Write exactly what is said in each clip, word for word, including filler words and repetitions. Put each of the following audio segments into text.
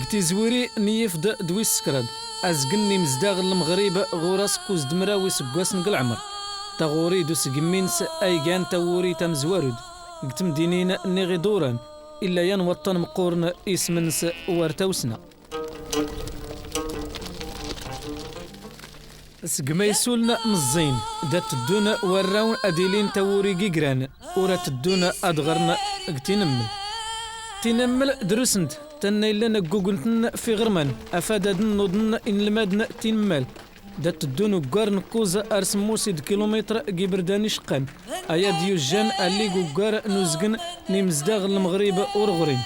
Tizwiri n yifḍ d wis skraḍ, azgn n imzdaɣ n lmɣrib ɣur-as kkuẓ d mraw isggwasen g lɛmr. Taɣuri d usgmmi-ns a igan tawuri tamzwarut g tmdinin niɣ iḍuran, illa yan waṭṭan mqqurn ism-ns war tawsna. Sgma isuln mẓẓin, da tddun warrawn ad ilin tawuri g igran, ur a tddun ad ɣrn g tinmml. Tinmml drusnt, tanna illan ggugnt-n f iɣrman, afad ad nnuḍn inlmadn tinmmal. Da tddun uggar n kkuẓ ar smmus d kilumitr g ibrdan icqqan, aya d yujjan allig uggar n uzgn n imzdaɣ n lmɣrib ur ɣrin.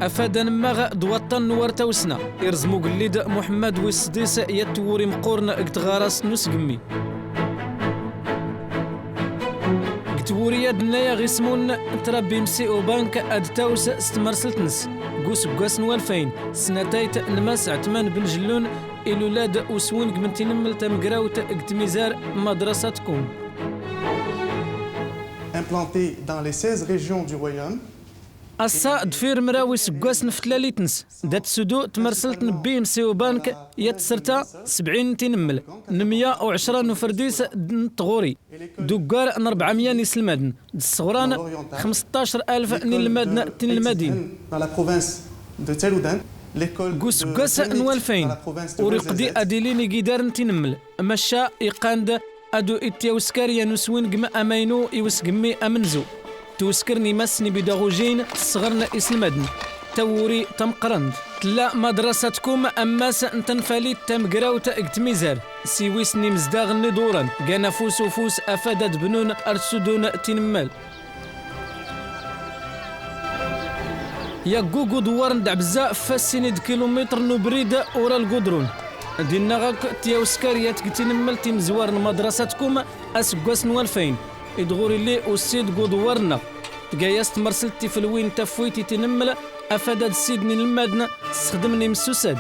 Afad anmmaɣ d waṭṭan n war tawsna, irẓm ugellid Muḥemmad wis sḍis yat twuri mqqurn g tɣarast n usgmmi. G twuri ad nnayaɣ ismun, trabbi msi ubank ad taws s tmrselt-ns. G usggwas n walfayn, snatayt n mass Ɛtman ben Jellun, ilul-ad uswingm n tinmml tamgrawt g tmizar madrasatkum. Implanté dans les seize régions du royaume. Ass-a, deffir mraw isggwasen f tlalit-ns, da tsudu tmrselt n bbi msi ubank yat tsrt-a, sebɛin n tinmml, n mya u ɛcra n ufrdis n tɣuri, d uggar n rbɛamya n islmadn, d sɣran xmesṭṭac alf n inlmadn n tinlmadin. Dans la province de Tell Oudent, l'école de G usggwas n walfayn, ur iqdi ad ilin igidar n tinmml, macca iqqan-d ad ityawskar yan uswingm amaynu i usgmmi amenzu. Twskr n imass n ibidaɣujin, sɣrn islmadn, tawuri tamqrant. Tlla madrasatkum ammas n tnfalit tamgrawt g tmizar, siwis n imzdaɣ n iḍuran, gan afus ufus afad ad bnun ar tsudun tinmmal. Yaggug uḍwar n Dɛbza f fassin d kilumitr n ubrid ur a lguḍrun. Dinna akk tyawskar yat g tinmml timzwar n madrasatkum asggwas n walfayn, i d ɣur illi ussid g uḍwar-nneɣ. Tga-yas tmrselt tifelwin tafwit i tinmml afad ad ssidn inlmadn, ssxdmn imssusad.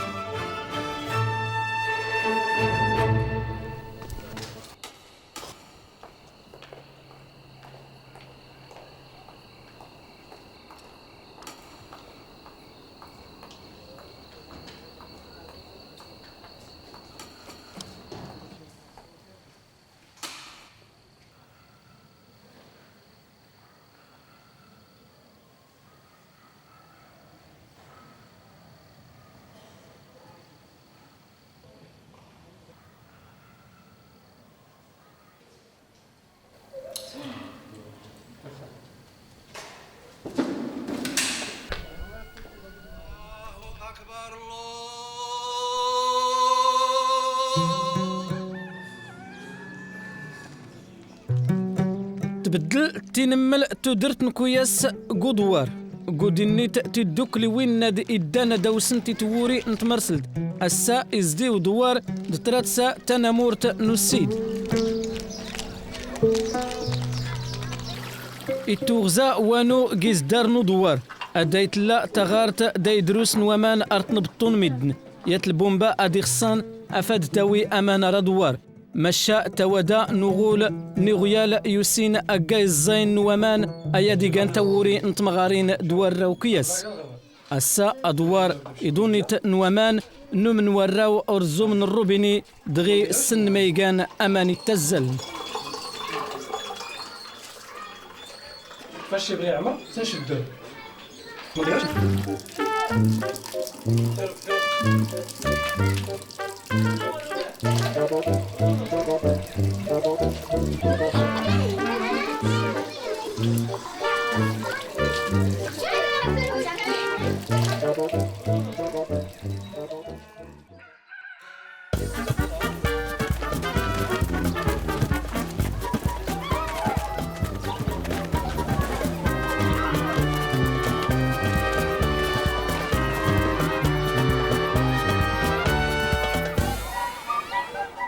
Tbeddel tinmml tudrt n kuyas g uḍwar. G udinnit tiddukliwin ad iddan ad awsnt i twuri n tmrselt. Ass-a izdi uḍwar d tratsa tanamurt n ussid. Ittuɣza wanu g izdar n uḍwar. Aday tlla taɣart day drus n waman ar tnbṭṭun middn. Yat lbumba ad ixṣṣan afad tawi aman ar aḍwar. Macca tawada n uɣul n iɣyal yusin agga iẓẓayn n waman aya d igan tawuri n tmɣarin d warraw kyas. Ass-a aḍwar iḍunit n waman, nnumn warraw ur ẓumn rrubini, dɣi ssn ma igan aman ittazzaln. Fac ibɣi yeɛmer, tnceddu.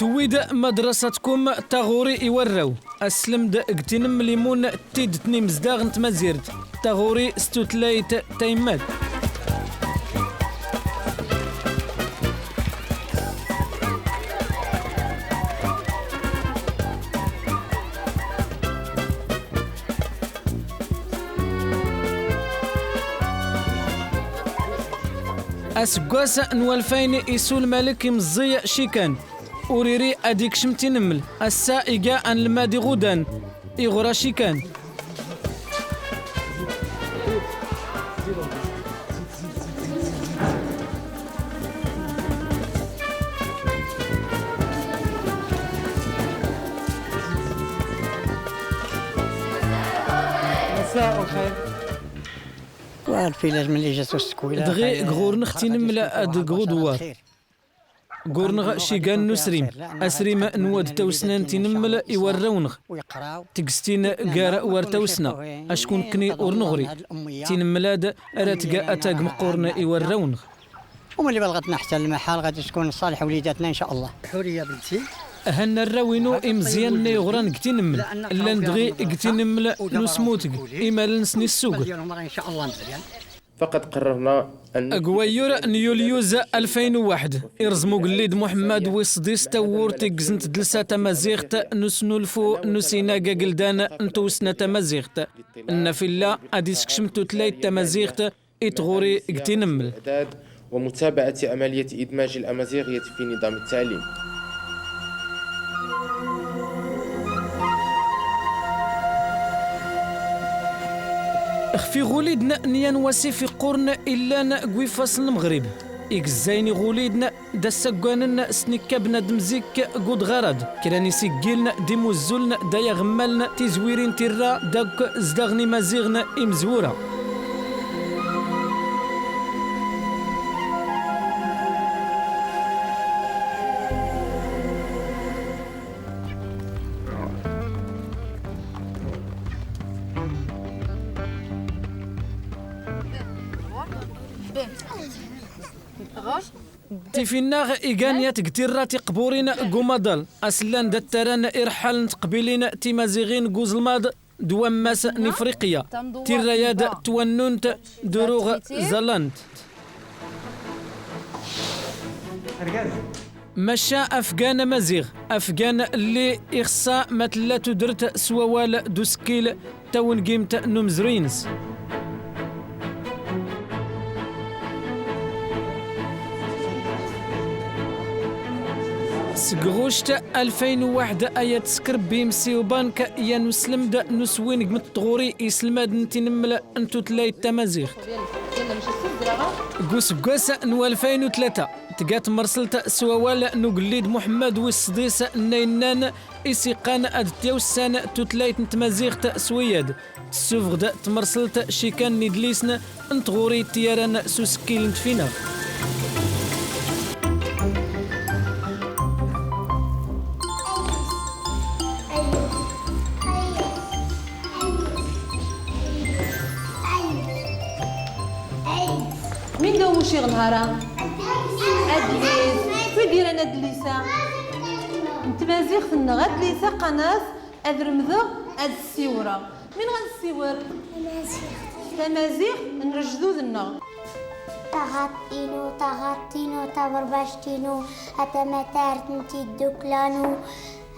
Tewwi-d madrasatkum taɣuri i warraw. Aslmd g tinmlimun d tidt n imzdaɣ n tmazirt, taɣuri s tutlayt tayemmat. Asggwas n walfayn isu lmalk imẓẓiy cikan. Ur iri ad ikcm tinml. Assa iga anlmad iɣudan. Iɣra cikan. مساء الخير. Dɣi ɣur-nɣ tinml ad ɣudwar. Ɣur-nɣ cigan n usrim. Asrim n wad tawsna n tinml i warraw-nɣ. Tgst-in gar war tawsna. Acku nkni ur nɣri. Tinml-ad ara tga atag mqqurn i warraw-nɣ. ومن اللي بلغتنا حتى المحل غادي تكون لصالح وليداتنا إن شاء الله. حورية بنتي. Ahan arraw-inu imẓiyanen i ɣran g tinml, llan dɣi g tinml n usmutg, imal-nsen issugr. إن شاء الله مزيان. فقد قررنا أن G wayyur n yulyuz alfayn u waḥd, irẓm ugellid Muḥemmad wis sḍis tawwurt i ggzn tdlsa tamaziɣt n usnulfu n usinag ageldan n twsna tamaziɣt. Nna filla ad iskcm tutlayt tamaziɣt i tɣuri g tinml. ومتابعة عملية إدماج الأمازيغية في نظام التعليم. Xf iɣulidn n yan wasif iqqurn illan g wiffas n lmɣrib, igzzayn iɣulidn da ssaggann s tnikkabn ad mzik g udɣar-ad, kra n isiggiln d imuzzuln da yaɣmmaln tizwirin tirra dakk zdaɣ n imaziɣn imzwura. Tifinnaɣ igan yat g tirra tiqburin g umaḍal, as llan da ttaran irḥal n tqbilin timaziɣin g uẓlmaḍ d wammas n Ifriqya. Tirra-yad twannun-t d uruɣ ẓallan-t. Macca afgan amaziɣ, afgan lli ixṣṣa ma tlla tudrt s wawal d uskkil, tawngimt n umzruy-ns. Seg ɣuct alfayn u waḥd aya tskrbbi imsi ubank yan uslmd n uswingm n tɣuri islmadn n tinml n tutlayt tamaziɣt. G usggwas n walfayn u tlata tga tmrslt s wawal n ugellid Muḥemmad wis sḍis n ayennan is iqqan ad tyawssan tutlayt n tmaziɣt s wiyad. Tssufɣ-d tmrslt cikan n idlisn n tɣuri tyaran s uskkil n tfinaɣ. Min da umuc iɣ nhara? Adlis. Wi d-iran adlis-a? N tmaziɣt-nneɣ. Adlis-a qqan-as ad remdeɣ ad ssiwreɣ. Min ɣa nessiwr? Tamaziɣt. Tamaziɣt n lejdud-nneɣ. Taɣaṭṭ-inu, taɣaṭṭ-inu, taberbact-inu, a tamatart n tiddukla-nu,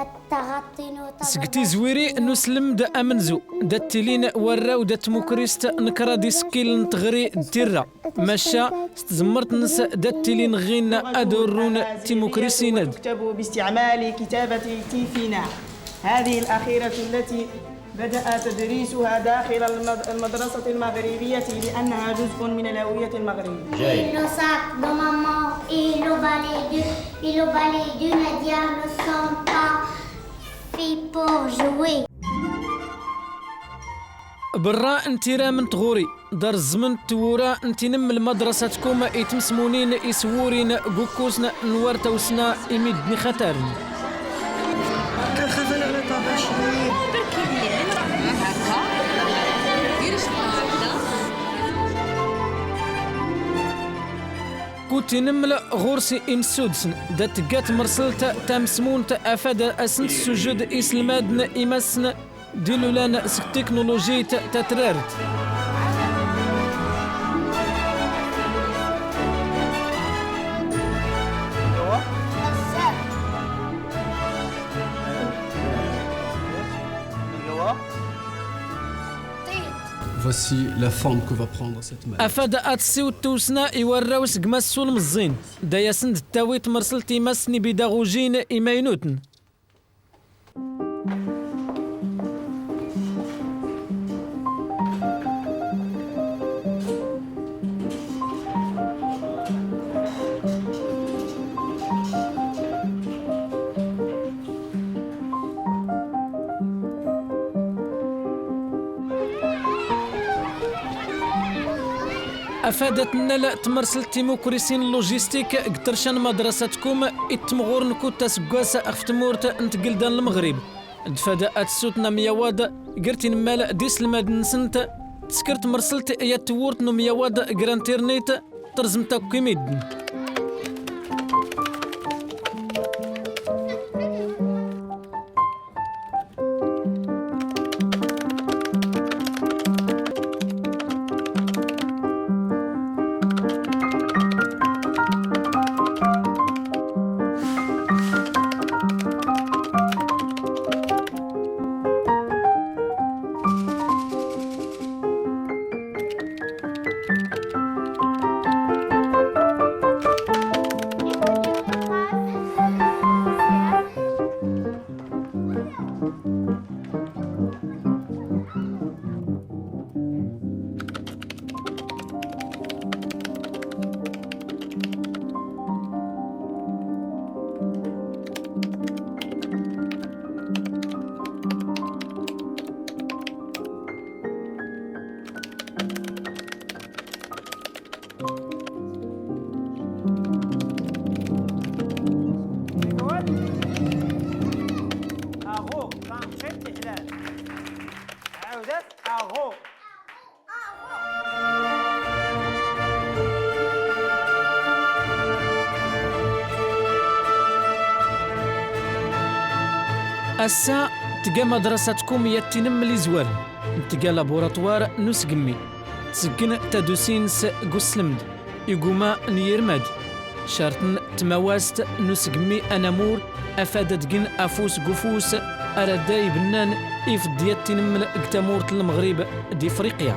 a taɣaṭṭ-inu, taberbact-inu. Seg tizwiri n uslmd amenzu, da ttilin warraw da tmukrist n kraḍ iskkilen n tɣri d tirra. Macca s tzemmrt-ns da ttilin ɣin ad urrun timukrisin-ad. يكتبوا باستعمال كتابة تيفينا هذه الأخيرة التي بدأ تدريسها داخل المد-، المدرسة المغربية لأنها جزء من الهوية المغربية. جيد. Il lo sac de maman et le balai de, et le balai de Nadia ne sont pas faits pour jouer. Berra n tiram n tɣuri, da reẓẓment twura n tinml madrasatkum i tmsmunin iswurin g ukkusn n war tawsna imidden ixatarn. Ku tinml ɣur-s imssudsn, da tgga tmrslt tamsmunt afad asn-tssujjed islmadn imassn d ilulan seg tiknulujit tatrart. Voici la forme que va prendre cette malle. Afad ad tessiwed tussna i warraw seg mass ulmeẓẓin, da asen-d-tawi tmerselt imassen ibidagujin imaynuten. Afad ad tennal tmerselt timukrisin n logistik g trca n madrasatkum i ttemɣuren kud aseggas ɣef tmurt n tgelda n Lmeɣrib. D fad ad tessutna myawad gr tinmmal d iselmaden-nsent, tesker tmerselt yat twurt n umyawad gr internet, trẓem-t akk i midden. Aɣu, tanṣiṭ iḥlan. Ɛawdat, aɣu. Ass-a, tga madrasatkum yat tinmmel izwar, tga laburatwar n usgmmi, tsgn tadusi-ns g usslmd, iguma n yirmad, cartn tmawast n usgmmi anamur, afad ad gn afus g ufus, ara da ibnnan ifḍ yat tinmmel g tamurt n Lmeɣrib d Ifriqya.